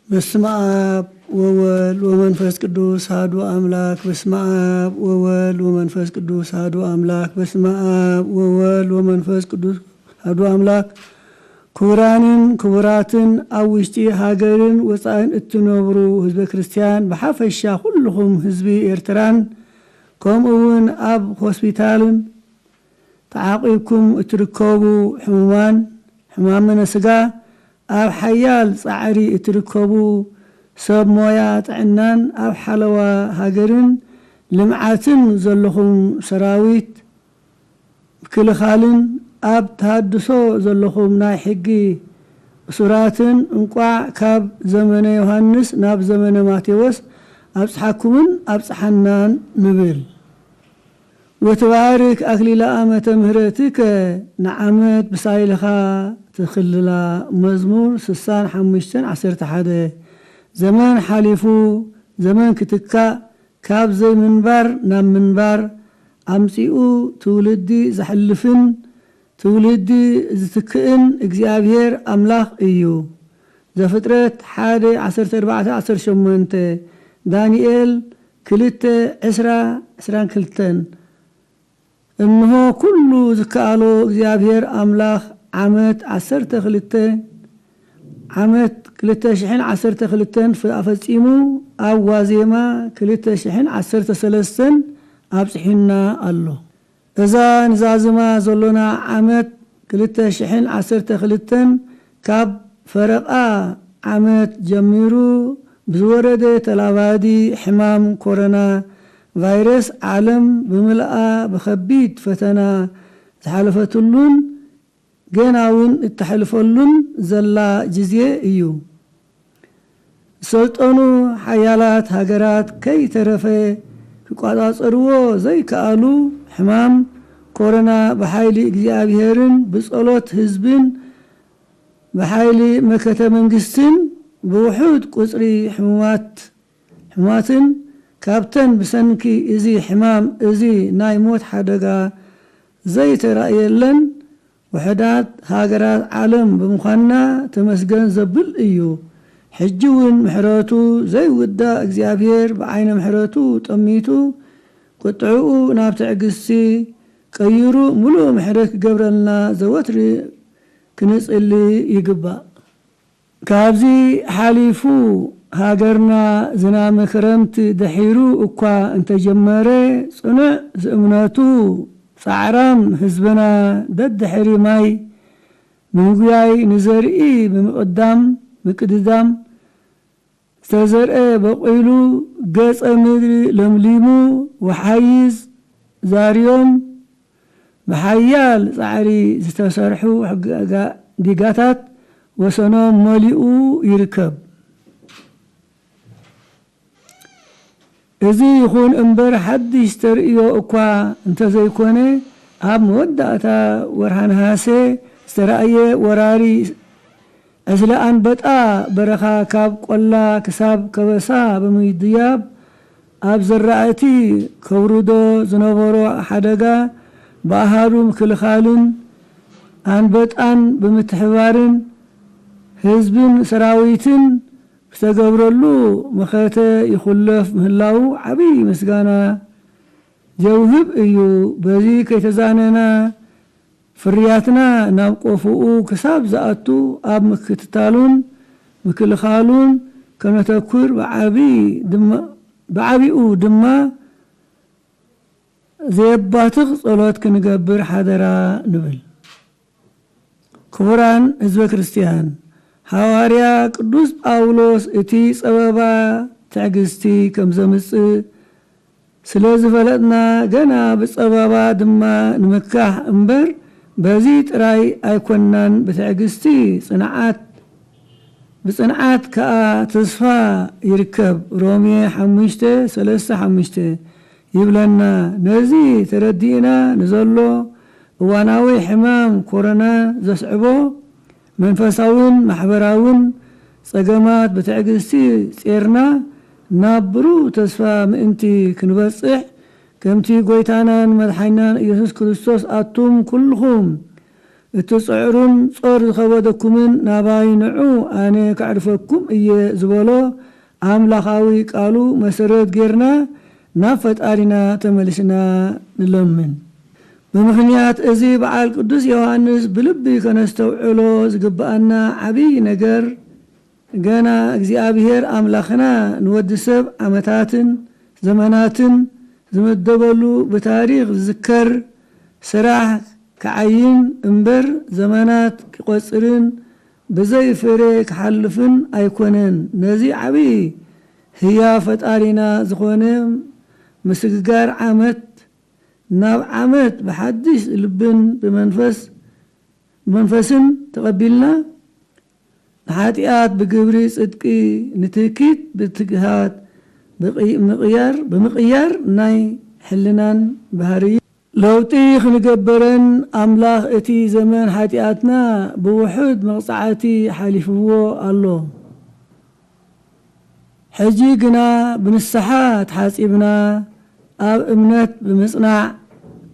በስመ አብ ወወልድ ወመንፈስ ቅዱስ አሐዱ አምላክ። በስመ አብ ወወልድ ወመንፈስ ቅዱስ አሐዱ አምላክ። በስመ አብ ወወልድ ወመንፈስ ቅዱስ አሐዱ አምላክ። ክቡራንን ክቡራትን፣ ኣብ ውሽጢ ሃገርን ወፃእን እትነብሩ ህዝበ ክርስቲያን ብሓፈሻ፣ ኩልኹም ህዝቢ ኤርትራን ከምኡ እውን ኣብ ሆስፒታልን ተዓቂብኩም እትርከቡ ሕሙማን፣ ሕማመነ ስጋ፣ ኣብ ሓያል ጻዕሪ እትርከቡ ሰብ ሞያ ጥዕናን ኣብ ሓለዋ ሃገርን ልምዓትን ዘለኹም ሰራዊት ምክልኻልን ኣብ ተሃድሶ ዘለኹም ናይ ሕጊ እሱራትን እንቋዕ ካብ ዘመነ ዮሃንስ ናብ ዘመነ ማቴዎስ ኣብጽሓኩምን ኣብጽሓናን ንብል። ወትባርክ ኣክሊለ ዓመተ ምህረትከ፣ ንዓመት ብሳይልኻ ትኽልላ። መዝሙር ስሳን ሓሙሽተን ዓሰርተ ሓደ። ዘመን ሓሊፉ ዘመን ክትካእ፣ ካብ ዘይምንባር ናብ ምንባር ኣምጺኡ ትውልዲ ዘሕልፍን ትውልዲ ዝትክእን እግዚኣብሔር ኣምላኽ እዩ። ዘፍጥረት ሓደ፣ ዓሰርተ ኣርባዕተ፣ ዓሰርተ ሸሞንተ፣ ዳንኤል ክልተ፣ ዕስራ፣ ዕስራን ክልተን። እንሆ ኩሉ ዝከኣሎ እግዚኣብሔር ኣምላኽ ዓመት ዓሰርተ ክልተ፣ ዓመት ክልተ ሽሕን ዓሰርተ ክልተን ፈ-፣ ኣፈጺሙ ኣብ ዋዜማ ክልተ ሽሕን ዓሰርተ ሰለስተን ኣብጽሑና ኣሎ። እዛ ንዛዝማ ዘሎና ዓመት ክልተ ሽሕን ዓሰርተ ክልተን ካብ ፈረቓ ዓመት ጀሚሩ ብዝወረደ ተላባዲ ሕማም ኮሮና ቫይረስ ዓለም ብምልኣ ብኸቢድ ፈተና ዝሓለፈትሉን ገና እውን እተሕልፈሉን ዘላ ግዜ እዩ። ዝሰልጠኑ ሓያላት ሃገራት ከይተረፈ ክቆጻጸርዎ ዘይከኣሉ ሕማም ኮሮና ብሓይሊ እግዚኣብሔርን ብጸሎት ህዝብን ብሓይሊ መከተ መንግስትን ብውሑድ ቁጽሪ ሕሙማት ሕሙማትን ካብተን ብሰንኪ እዚ ሕማም እዚ ናይ ሞት ሓደጋ ዘይተራእየለን ውሑዳት ሃገራት ዓለም ብምዃንና ተመስገን ዘብል እዩ። ሕጂ እውን ምሕረቱ ዘይውዳእ እግዚኣብሔር ብዓይነ ምሕረቱ ጠሚቱ ቁጥዕኡ ናብ ትዕግስቲ ቀይሩ ምሉእ ምሕረት ክገብረልና ዘወትሪ ክንጽሊ ይግባእ። ካብዚ ሓሊፉ ሃገርና ዝናመ ክረምቲ ድሒሩ እኳ እንተጀመረ፣ ጽኑዕ ዝእምነቱ ጻዕራም ህዝብና ደድሕሪ ማይ ምህጉያይ ንዘርኢ ብምቕዳም ምቅድዳም ዝተዘርአ በቑሉ ገጸ ምድሪ ለምሊሙ ወሓይዝ ዛርዮም ብሓያል ጻዕሪ ዝተሰርሑ ሕጋ-፣ ዲጋታት ወሰኖም መሊኡ ይርከብ። እዚ ይኹን እምበር ሓድሽ ተርእዮ እኳ እንተዘይኮነ፣ ኣብ መወዳእታ ወርሃ ነሃሰ ዝተራእየ ወራሪ ዕስለ ኣንበጣ በረኻ ካብ ቆላ ክሳብ ከበሳ ብምድያብ ኣብ ዘራእቲ ከውርዶ ዝነበሮ ሓደጋ ብኣሃዱ ምክልኻልን ኣንበጣን ብምትሕባርን ህዝብን ሰራዊትን ዝተገብረሉ መኸተ ይኹለፍ ምህላዉ ዓብዪ ምስጋና ዘውህብ እዩ። በዚ ከይተዛነና ፍርያትና ናብ ቆፎኡ ክሳብ ዝኣቱ ኣብ ምክትታሉን ምክልኻሉን ከነተኩር ብዓቢ ድማ-፣ ብዓቢኡ ድማ ዘየባትኽ ጸሎት ክንገብር ሓደራ ንብል። ክቡራን ህዝበ ክርስቲያን፣ ሃዋርያ ቅዱስ ጳውሎስ እቲ ጸበባ ትዕግስቲ ከም ዘምጽእ ስለ ዝፈለጥና፣ ገና ብጸበባ ድማ ንምካሕ እምበር፣ በዚ ጥራይ ኣይኮንናን። ብትዕግስቲ ጽንዓት፣ ብጽንዓት ከኣ ተስፋ ይርከብ። ሮሜ ሓሙሽተ፣ ሰለስተ፣ ሓሙሽተ ይብለና። ነዚ ተረዲእና፣ ንዘሎ እዋናዊ ሕማም ኮሮና ዘስዕቦ መንፈሳውን ማሕበራውን ጸገማት ብትዕግስቲ ጼርና ናብ ብሩህ ተስፋ ምእንቲ ክንበጽሕ፣ ከምቲ ጐይታናን መድሓኒናን ኢየሱስ ክርስቶስ፣ ኣቱም ኩልኹም እቲ ጽዕሩን ጾር ዝኸበደኩምን ናባይ ንዑ፣ ኣነ ከዕርፈኩም እየ ዝበሎ ኣምላኻዊ ቃሉ መሰረት ጌርና ናብ ፈጣሪና ተመሊስና ንለምን። ብምኽንያት እዚ በዓል ቅዱስ ዮሃንስ ብልቢ ከነስተውዕሎ ዝግብኣና ዓብዪ ነገር፣ ገና እግዚኣብሔር ኣምላኽና ንወዲ ሰብ ዓመታትን ዘመናትን ዝምደበሉ ብታሪኽ ዝዝከር ስራሕ ክዓይን እምበር ዘመናት ክቆጽርን ብዘይ ፍሬ ክሓልፍን ኣይኮነን። ነዚ ዓብዪ ህያው ፈጣሪና ዝኾነ ምስግጋር ዓመት ናብ ዓመት ብሓድሽ ልብን ብመንፈስ ብመንፈስን ተቐቢልና ንሓጢኣት ብግብሪ ጽድቂ ንትህኪት ብትግሃት ብቕይ- ምቕያር ብምቕያር ናይ ሕልናን ባህሪ ለውጢ ክንገበረን ኣምላኽ እቲ ዘመን ሓጢኣትና ብውሑድ መቕጻዕቲ ሓሊፍዎ ኣሎ። ሕጂ ግና ብንስሓ ተሓጺብና ኣብ እምነት ብምጽናዕ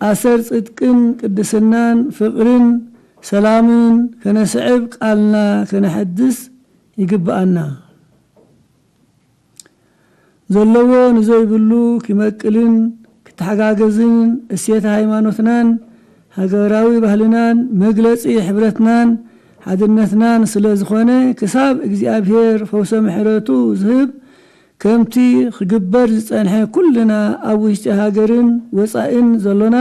ኣሰር ጽድቅን ቅድስናን ፍቕርን ሰላምን ከነስዕብ ቃልና ከነሐድስ ይግብኣና። ዘለዎ ንዘይብሉ ክመቅልን ክተሓጋገዝን እሴት ሃይማኖትናን ሃገራዊ ባህልናን መግለጺ ሕብረትናን ሓድነትናን ስለ ዝኾነ ክሳብ እግዚኣብሔር ፈውሰ ምሕረቱ ዝህብ ከምቲ ክግበር ዝጸንሐ ኩልና ኣብ ውሽጢ ሃገርን ወጻእን ዘሎና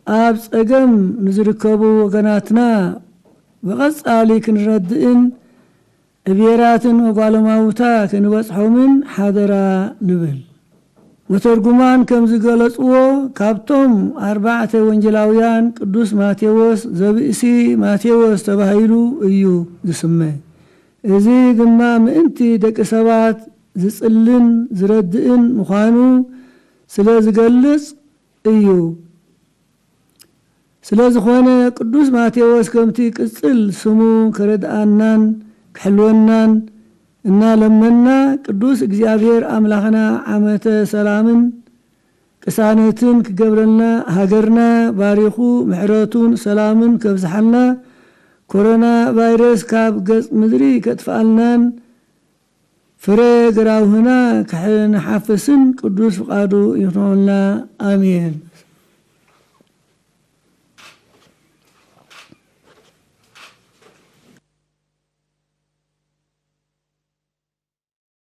ኣብ ጸገም ንዝርከቡ ወገናትና ብቐጻሊ ክንረድእን ዕቤራትን ወጓለማውታ ክንበጽሖምን ሓደራ ንብል። መተርጉማን ከም ዝገለጽዎ ካብቶም ኣርባዕተ ወንጌላውያን ቅዱስ ማቴዎስ ዘብእሲ ማቴዎስ ተባሂሉ እዩ ዝስመ። እዚ ድማ ምእንቲ ደቂ ሰባት ዝጽልን ዝረድእን ምዃኑ ስለ ዝገልጽ እዩ። ስለ ዝኾነ ቅዱስ ማቴዎስ ከምቲ ቅጽል ስሙ ከረድኣናን ክሕልወናን እናለመና ቅዱስ እግዚኣብሔር ኣምላኽና ዓመተ ሰላምን ቅሳነትን ክገብረልና ሃገርና ባሪኹ ምሕረቱን ሰላምን ከብዝሓልና ኮሮና ቫይረስ ካብ ገጽ ምድሪ ከጥፍኣልናን ፍረ ግራውህና ክሕንሓፍስን ቅዱስ ፍቓዱ ይኹንልና። ኣሜን።